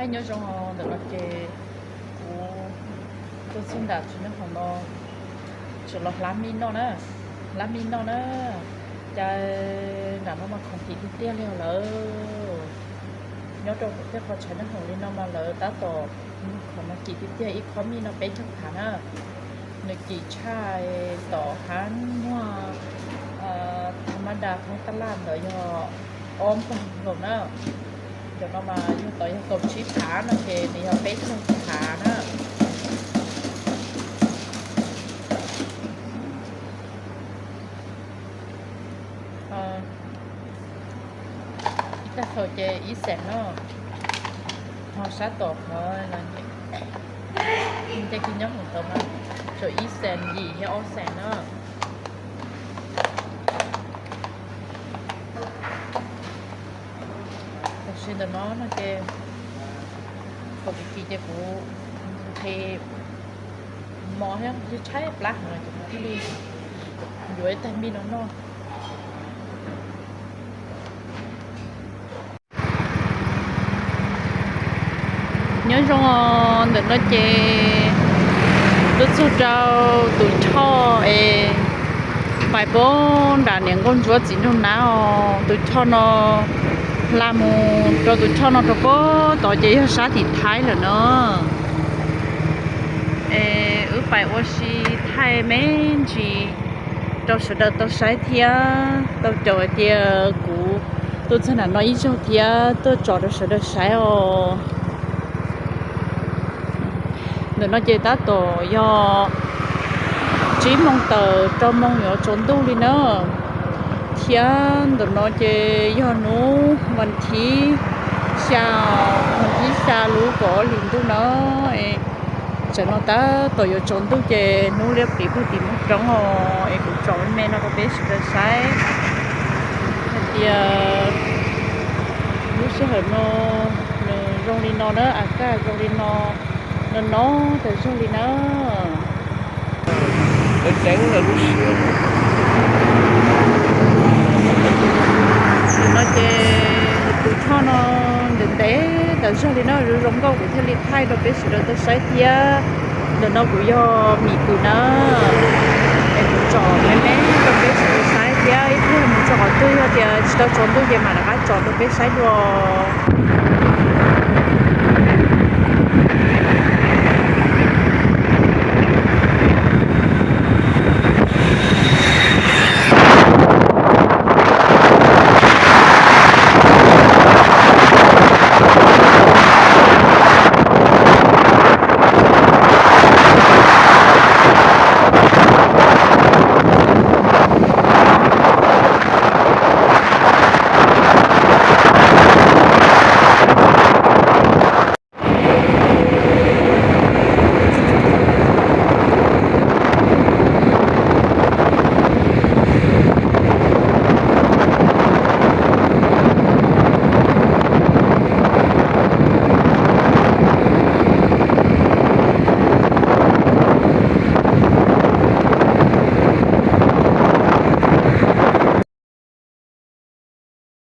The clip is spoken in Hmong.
Nyob zoo, ntawm no ces kuv tuaj txog nram tsev nyob hauv no, tseem los hlab mij noj na, hlab mij noj na. Cas nram no mas khoom kim tiag tiag li lawm. Nyob rau tej qhov tshav nyob hauv li no mas lawv tab tom khoom no kim tiag tiag, ib khob mij no peb caug phav na. Nws kim tshaj tom hab muag tha mab da thoob taj laj ntawd yog ob npaug nkaus na. Cov no mas yog tod yog kaum tsib phav no ces nws yog peb caug phav na. Ib tag faus ces ib xees no, ho sab tom qhov no ces nyob hauv tod mas tsuas ib xees yim thiab ob xees na. Tam sim ntawm no no ces kuv kim ces kuv nqhis mov thiab tshaib plab heev ces kuv thiaj li yuav ib tag mij no noj. Nyob zoo, ntawm no ces tuaj txog rau tus choj es pais puag nram niam nkauj ntsuab txiv nraug nav os. Tus choj no hla mus rau tus choj no rau puag tod ces yog sab tim Thaib lawm no. Es wb pais ua si thaij me ntsis rau sawv daws tau saib thiab tau caum hais tias kuv tuaj txog nram no ib zaug thiab tuaj tso rau sawv daws saib os. Ntawm no ces tab tom yog tsib moos tawm rau moos yuav tsaus ntuj li na. Thiab ntawm no ces yog hnub vas thib xya, vas thib xya lub kaum ob hlis ntuj na. Tsam no tab tom yuav tsaus ntuj ces hnub liab pliv puag tim Moos Roob os, es kuv tso me me no rau peb sawv daws saib hais tias lub sij hawm no nws zoo li no na, a kaj zoo li no, no no tas zog li na. Deev lawv lub siab. Ntawm no ces tus choj no ntev ntev tas zog li na, zoo zoo nkauj kuv thiaj li thaij rau peb sawv daws tau saib thiab. Ntawm no kuv yog Mim Pwm na, es kuv tsom me me rau peb sawv daws saib thiab ib pliag mus txog qhov twg yog tias tsis tau tsaus ntuj ces mam rov qab tsom rau peb saib dua.